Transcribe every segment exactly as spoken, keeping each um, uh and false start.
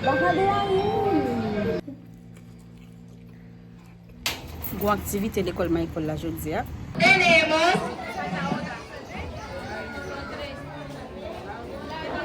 Baja de ahí. Gon aktivite lekòl Michael la jodi a. Tenemos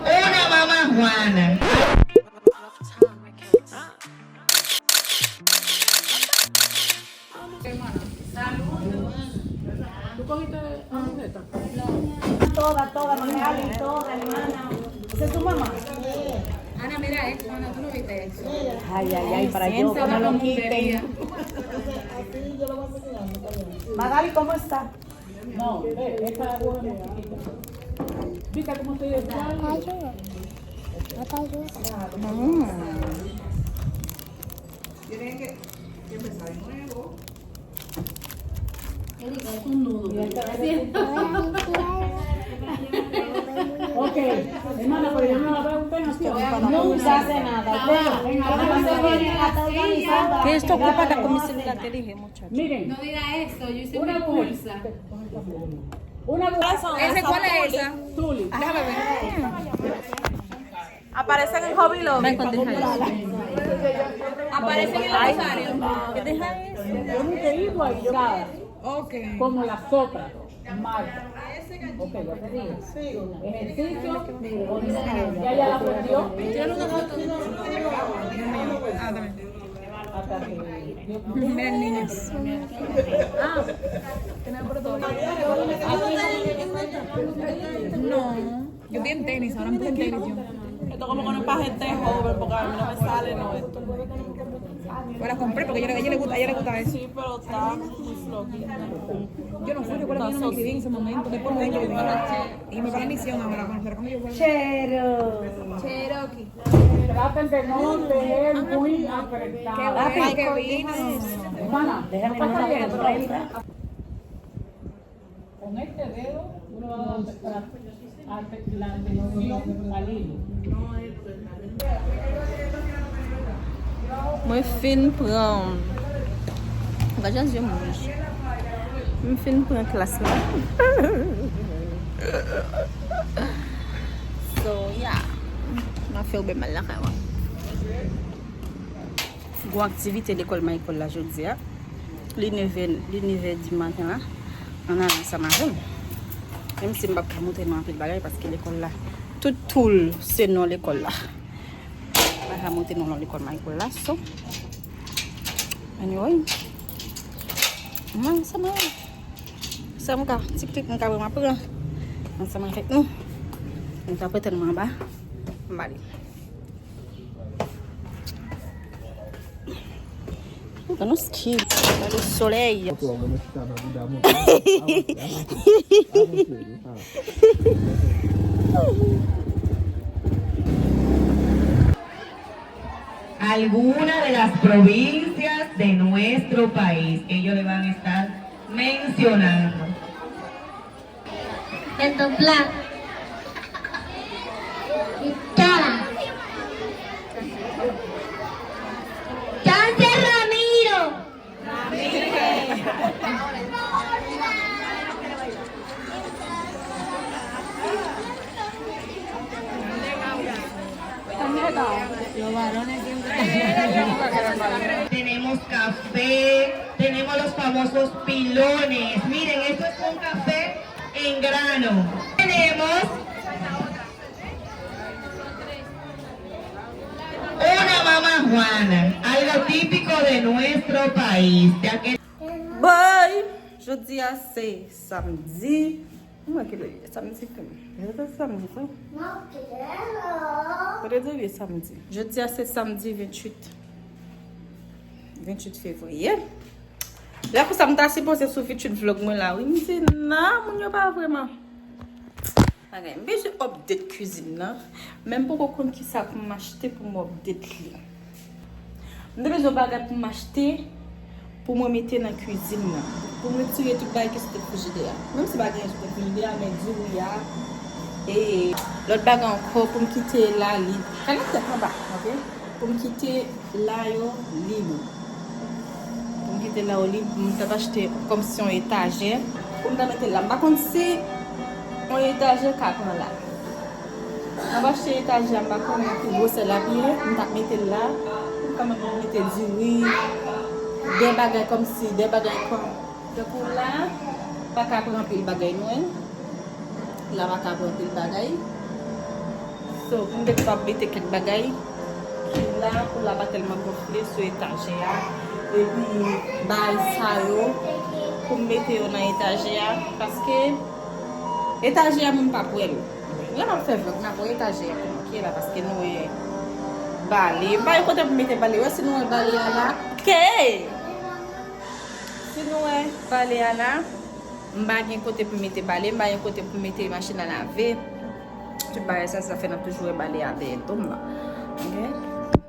una mamá Juana. Tú cogiste hamburguesa. Toda, toda, Magali, toda, hermana. Esa es tu mamá. Ana, mira esto, Ana, tú no viste eso. Ay, ay, ay, para yo que me lo quiten. Magali, ¿cómo está? No, ve, esa agua es muy chiquita. ¿Viste cómo se llama? Apayo. Apayo. Mm. Tienen que, que empezar de nuevo. Erika, es un nudo. Ok, hermana, pero yo no la veo a usted en la escuela. Nunca hace nada. Usted, venga, venga, venga. Que esto ocupa la comisión de la tele. Miren. No diga eso, yo hice mi pulsa. Una cosa. ¿Ese cuál es esa? Tuli. Déjame ver. Aparece en el Hobby Lobby. Michael, deja eso. Aparece en el Rosario. Deja eso. Yo nunca he ido a Isabel. Ok. Como las otras. Marta. Ok, ya te dije. Ejercicio. Ya, ya la aprendió. Tírale una foto. Ah, también. Mira el niño. Ah, tiene por todo. No, yo estoy en tenis, ahora mismo en tenis yo. Esto como que no es para gente joven, porque a mí no me sale, no, esto. Yo la compré porque a ella, a ella le gusta, a ella le gusta eso. Sí, pero está muy floquita. Yo no fui, recuerda que yo no me inscribí en ese momento, después me inscribí. Y me fue la misión ahora, cuando se la cambio yo fue. Chero. Cherokee. Traten de no leer muy apretado. Qué bueno que vino. Hermana, no pasa bien. Con este dedo uno va a hacer la atención al hilo. Mwen fin pran. Gad jan zye m wouj. M fin pran klas la. So, yeah. M ap fè w byen mal lakay mwen. Gon aktivite lekòl Michael la jodi a. Li nevè, li nevè di maten la. Ann ale ansanm avè m. Menm si m p ap ka montre nou anpil bagay, paske lekòl la, tout toul se non lekòl la. M pa ka montre nou non lekòl Michael la, so. Anyway. Mwen ansanm avè m. Sa m ka, ti klik m ka pran, m ap pran. Ansanm avèk nou. Nou ta prete nou anba. M ale. Gade nou skin. Gade solèy. Alguna de las provincias de nuestro país. Ellos le van a estar mencionando. Desdoblar. Guitarra. Danza Ramiro. Tenemos café, tenemos los famosos pilones. Miren, esto es un café en grano. Tenemos una mama Juana, algo típico de nuestro país, ya que Boy! Jodi a se samdi. Mwen ki lè ye? Samdi tou. Jodi a se samdi tou. Mwen te di li samdi. Jodi a se samdi venntuit. Venntuit fevriye. Lè konsa m ta sipoze sou venntuit vlog mwen la wi. M di nan, moun yo pa vreman. Bagay, m bezwen update kwizin nan, men m poko konn kisa pou m achte pou m update li. M te bezwen yon bagay pou m achte pou mwen mete nan kwizin nan, pou m retire tout bagay ki sou tèt frijidè a. Menm si pa gen anyen sou tèt frijidè a, men diri a, e lòt bagay ankò pou m kite la lib. Kanal tèt anba, oke? Pou m kite la yo lib. Pou m kite la yo lib, m t ap achte kòmsi yon etajè pou m ta mete la. M pa konn si Yon etajè ka pran la. M ap achte etajè a, m pa konnen ki gwosè l ap ye, m t ap mete l la. M kanmenm mete diri, de bagay kòmsi, de bagay kòm. Tankou la, pa ka pran anpil bagay, nou wè. La pa ka pran anpil bagay. So, pou m te kapab mete kèk bagay ki la, pou la pa tèlman gonfle sou etajè a. Epi, bagay sa yo, pou m mete yo nan etajè a, paske etajè a, moun p ap wè l. Lè m ap fè vlòg, m ap wè etajè a kòman ki ye la, paske nou wè bale. M pa gen kote pou m mete bale. Wè, si nou wè bale a la, ke! Si nou wè bale a la, m pa gen kote pou m mete bale, m pa gen kote pou m mete machin a lave. Tout bagay sa, sa fè n ap toujou wè bale a dèyè do m nan. Ok?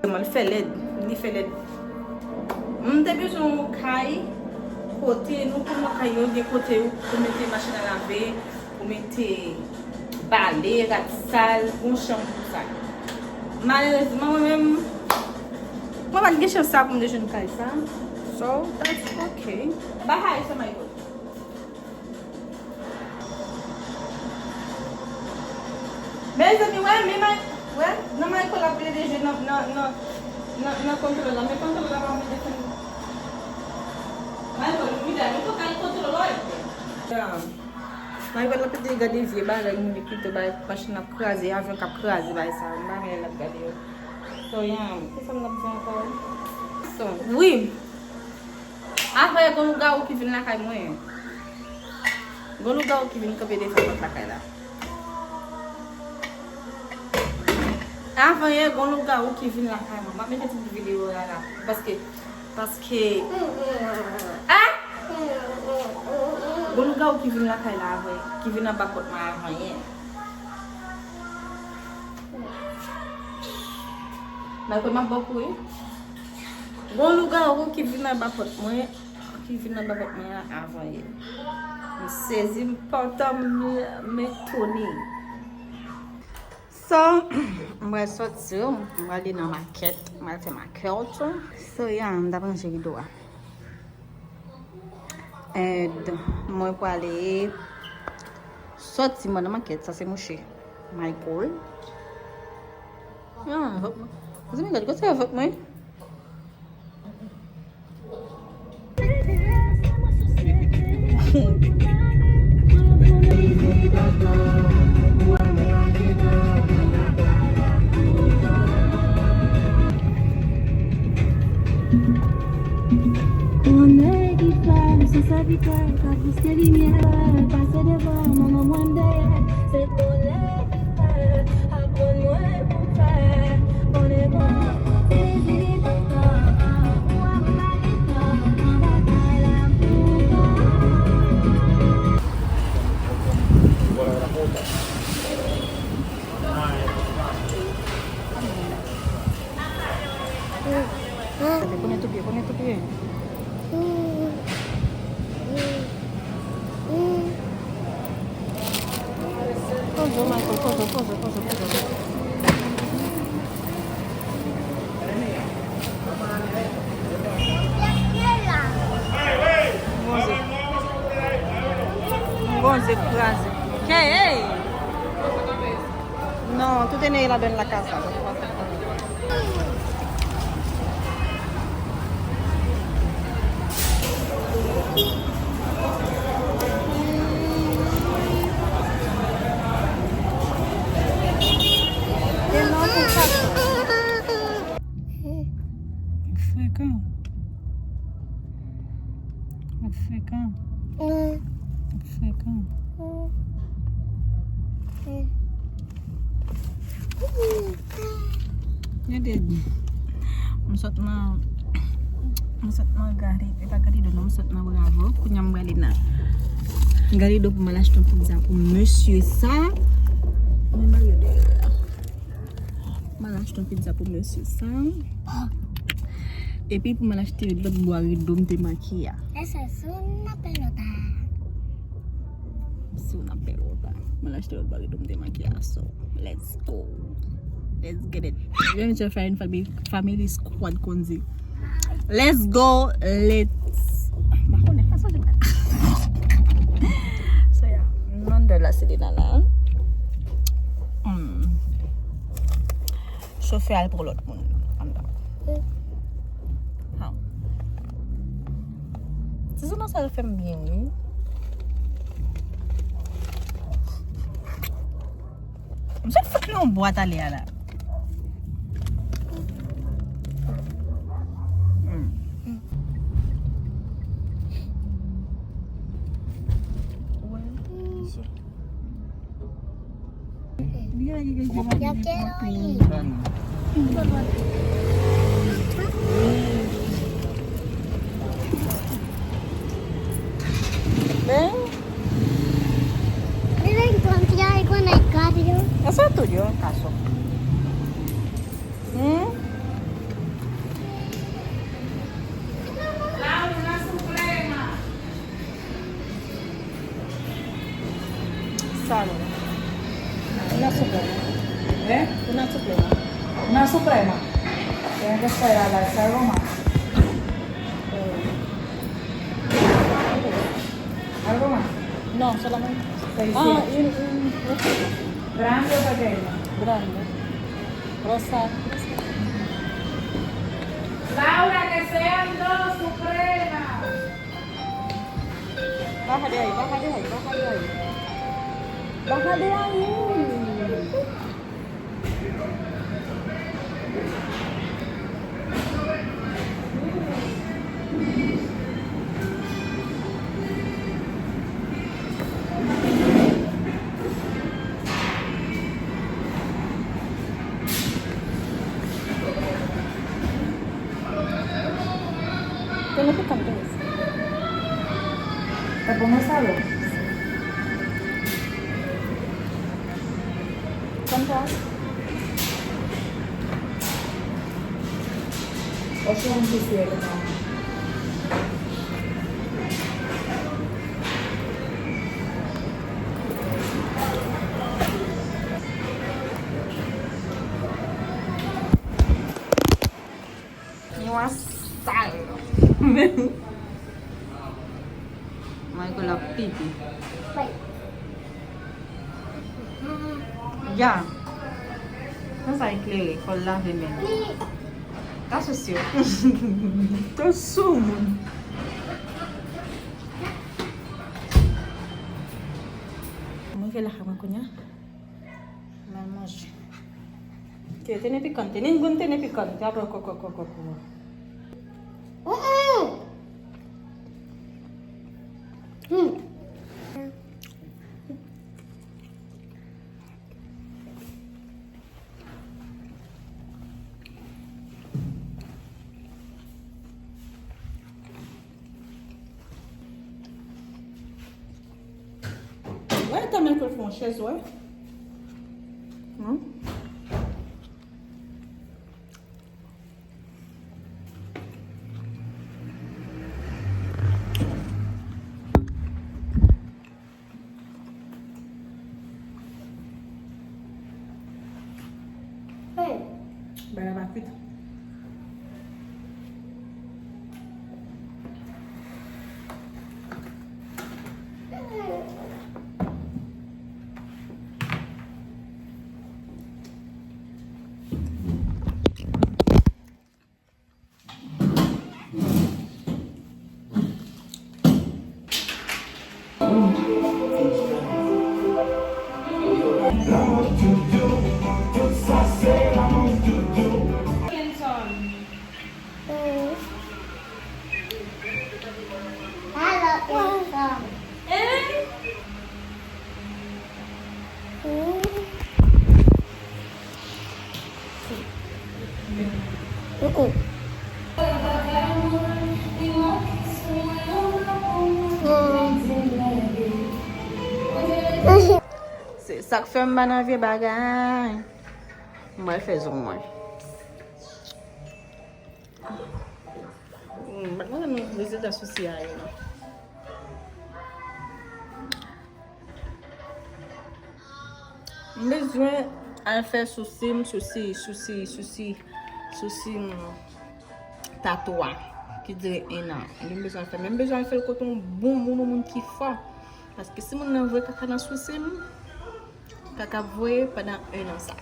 Tèlman l fè lèd, li fè lèd. M te bezwen yon kay kote nou konn wè kay yo gen kote pou mete machin a lave, pou mete bale, rad sal, yon chanm pou sa. Malerezman, mwen menm, mwen pa t gen chans sa pou m te jwenn kay sa. So, that's okay. Bye, Michael. Mezanmi, wè, men may-, wè, nan Michael ap plede jwe nan, nan, nan, nan, nan kontwòl la. Men kontwòl la pa vle desann. Michael, Mida, men fòk al kontwòl la. Michael ap plede gade vye bagay, moun ki te bay machin ap kraze, avyon k ap kraze, bay sa, m pa renmen lè l ap gade yo. So, yeah, ki sa m t ap di ankò? So, wi. Avan yè, gon lougawou ki vin lakay mwen. Gon lougawou ki vin kanpe devan pòt lakay la. Avan yè, gon lougawou ki vin lakay mwen. M ap mete ti videyo a la. Paske, paske, ah! Gon lougawou ki vin lakay la avan yè, ki vin anba pòt mwen avan yè. Dakò, m ap ba w kouri. Gon lougawou ki vin anba pòt mwen, ki vin anba pòt mwen an avan yè. M sezi, m pantan, m, m etone. So, m pral sòti, m prale nan makèt, m pral fè makèt. So, yeah, m t ap ranje rido a. And mwen prale sòti mwen nan makèt, sa se mouche Michael. Ah, vant mwen. Zanmi, gade kote vant mwen. Yon nèg ki fè, se sa ki fè, ka plis ke limyè, pase devan, manman mwen dèyè, se kolè ki fè, aprann mwen pou fè, konnen mwen, se fini pou tan, ou ap male tan, anba kay la pou tan. Konnen tou pye, konnen tou pye. Poze, Michael, poze, poze, poze, poze. Poze. Poze kraze. Ke, hey! Non, tout enneye ladan la kasa. Frekan. Ou frekan. Ou frekan. Gade. M sot nan, m sot nan Gari-, e pa Garido non, m sot nan Bravo. Kounye a m prale nan Garido pou m al achte yon pizza pou mesye sa. Mwen ba yo de. M al achte yon pizza pou mesye sa. Epi pou m al achte lòt bwa rido m te make a. Lè sa sou n ap pèl lòt a. Sou n ap pèl lòt a. M al achte lòt bwa rido m te make a. So, let's go. Let's get it. Wi, mesye, fè yon family, family squad konn di. Let's go. Let's. M pa konnen fason di. So, yeah. Non, Dòl la, se de nana, hein? Hmm. Chofè al pran lòt moun anndan. Ha. Ti zouman sa yo fè m byen, wi. M sot fout li yon bwat ale a la. Hmm. Ou wè? Yo quiero ir. Ven. Ven, entonces, ya con el cambio. Eso es tuyo, en caso. ¿Mm? Salud. Una suprema. ¿Eh? Una suprema. Una suprema. Tiene que ser a la salsa más. ¿Algo más? No, solamente. Ah, seiscientos. Un, un, un. ¿Grande o pequeño? Grande. Rosa. Laura, que sean dos supremas. Baja de ahí, baja de ahí, baja de ahí. Baja de ahí. Tiene picante eso. ¿Te pones algo? ¿Cuánto hace? Ocho veintisiete, mamá. Yon sal. Michael ap pipi. Ya. Nan sa eklere, fò l lave men l. Ta sou sou. To sou moun. Mwen rive lakay mwen kounye a. M al manje. Ke tiene picante. Ningún tiene picante. Abra, ko, ko, ko, ko, ko. Mm-mm. Mm. Wè, ta Michael fè yon chèz, wè. Hmm? Bagay la pa kwit. Se sa k fè m pa nan vye bagay. Mwen fè zong mwen. Hmm, m pa t konnen rezilta sousi a ye non. M bezwen al fè sousi m, sousi, sousi, sousi, sousi m, tatwa ki dire en an. M bezwen al fè, men m bezwen al fè l kote yon bon moun, yon moun ki fò. Paske si moun nan voye kaka nan sousi m, kaka ap voye pandan en an sa.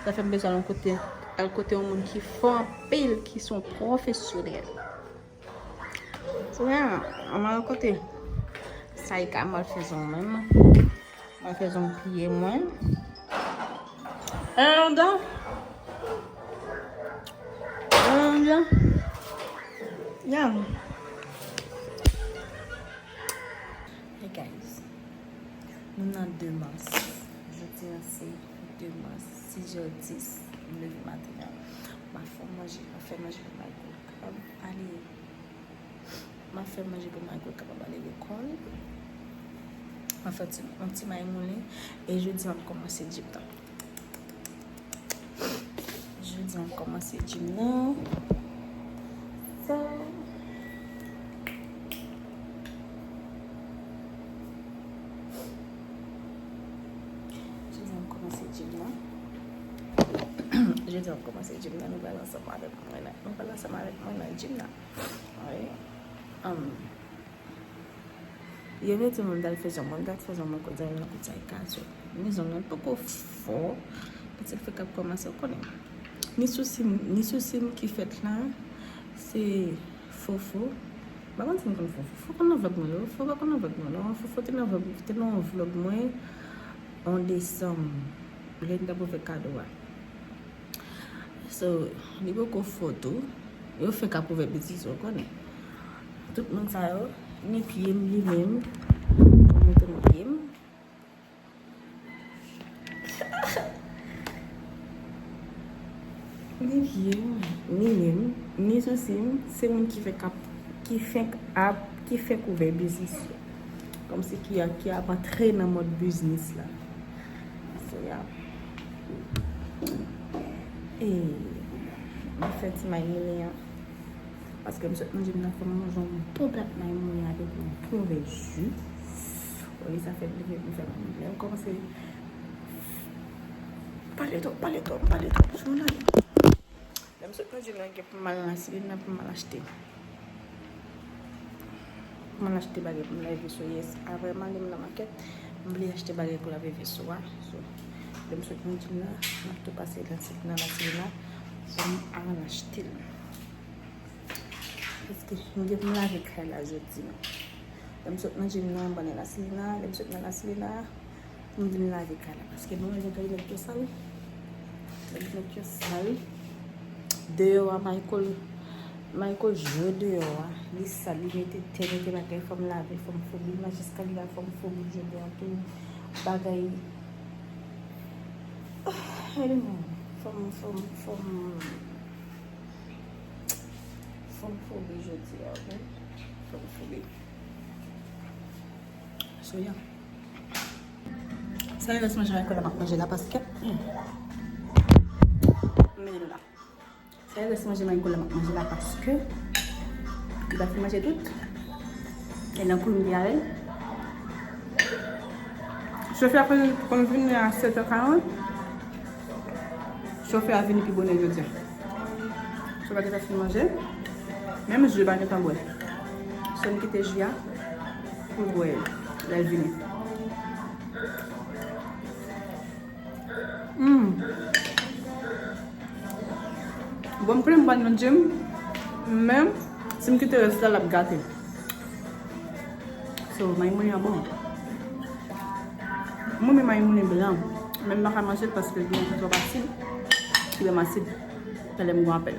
Sa fè m bezwen al yon kote, al kote yon moun ki fò anpil, ki se yon pwofesyonèl. So, yeah, an m al kote Saika, m al fè zong mwen. M al fè zong piye mwen. Andan. Andan. Yeah. Hey guys, nou nan de mas. Jodi a se de mas, sis è dis, m leve maten an. M a fè manje, m a fè manje pou Michael kapab ale. M a fè manje pou Michael kapab ale lekòl. M a fè ti, yon ti may moulen. E jodi a m kòmanse djim nan. Jodi a m kòmanse djim nan. So, jodi a m kòmanse djim nan. Jodi a m kòmanse djim nan. Nou pral ansanm avèk mwen la. Nou pral ansanm avèk mwen nan djim nan. Wi. Um, Yo mete mwen dal fè zong mwen, dal fè zong mwen kot zanmi mwen, kot Saika. So, men zong mwen poko fò. Pitit fè k ap kòmanse, ou konnen. Ni sousi m, ni sousi m ki fèt la, se Fofo. M pa konn si m konn Fofo. Fofo konn nan vlog mwen, non? Fofo pa konn nan vlog mwen, non? Fofo te nan vlog, te nan yon vlog mwen an desanm. Lè n t ap ouvè kado a. So, li poko fò tou. Yo fenk ap ouvè biznis, ou konnen. Tout moun sa yo, ni pye m li menm. Mwen te ni pye m. Ni pye m, ni men m, ni sousi m, se moun ki fenk ap, ki fenk ap, ki fenk ouvè biznis yo. Kòmsi ki a, ki ap antre nan mòd biznis la. So, yeah. E, m fè ti may moulen an. Paske m sot nan djim nan, fò m manje yon bon plat may moulen avèk yon bon vè ji. Wi, sa fè m leve pou m fè may moulen. M kòmanse pale twòp, pale twòp, pale twòp. Sou nan. Lè m sot nan djim nan, gen pou m al nan Silina pou m al achte. Pou m al achte bagay pou m lave veso, yes. Apre m ale m nan makèt, m vle achte bagay pou lave veso a. So, lè m sot nan djim nan, m ap tou pase nan Silina, nan Silina pou m al achte l. Paske m gen pou m lave kay la jodi a. Lè m sot nan djim nan, m pral nan Silina. Lè m sot nan Silina, m vin lave kay la. Paske nou wè jan kay nèt yo sal. Kay nèt yo sal. Deyò a, Michael, Michael jwe deyò a. Li sal, li mete tè, mete bagay, fò m lave, fò m foube. Nan eskalye a, fò m foube jwe deyò tou. Bagay. Anyway, fò m, fò m, fò m, fò m foube jodi a, ok? Fò m foube. So, yeah. Sa e rès manje Michael la m ap manje la paske, hmm. Men la. Sa e rès manje Michael la m ap manje la paske li pa fin manje tout. E nan kou m te avè l. Chofè a konn, konn vini a sèt è karant. Chofè a vini pi bonè jodi a. Chofè a deja fin manje. Menm ji pa gentan bwè. Sèl m kite ji a pou l bwè lè l vini. Mm. Bon, m konnen m pral nan djim, men si m kite rès la, l ap gate. So, may moulen an bon. Mwen, men may moulen blan, men m pa ka manje l paske l gen twòp asid. Li ban m asid. Talè m gon apèl.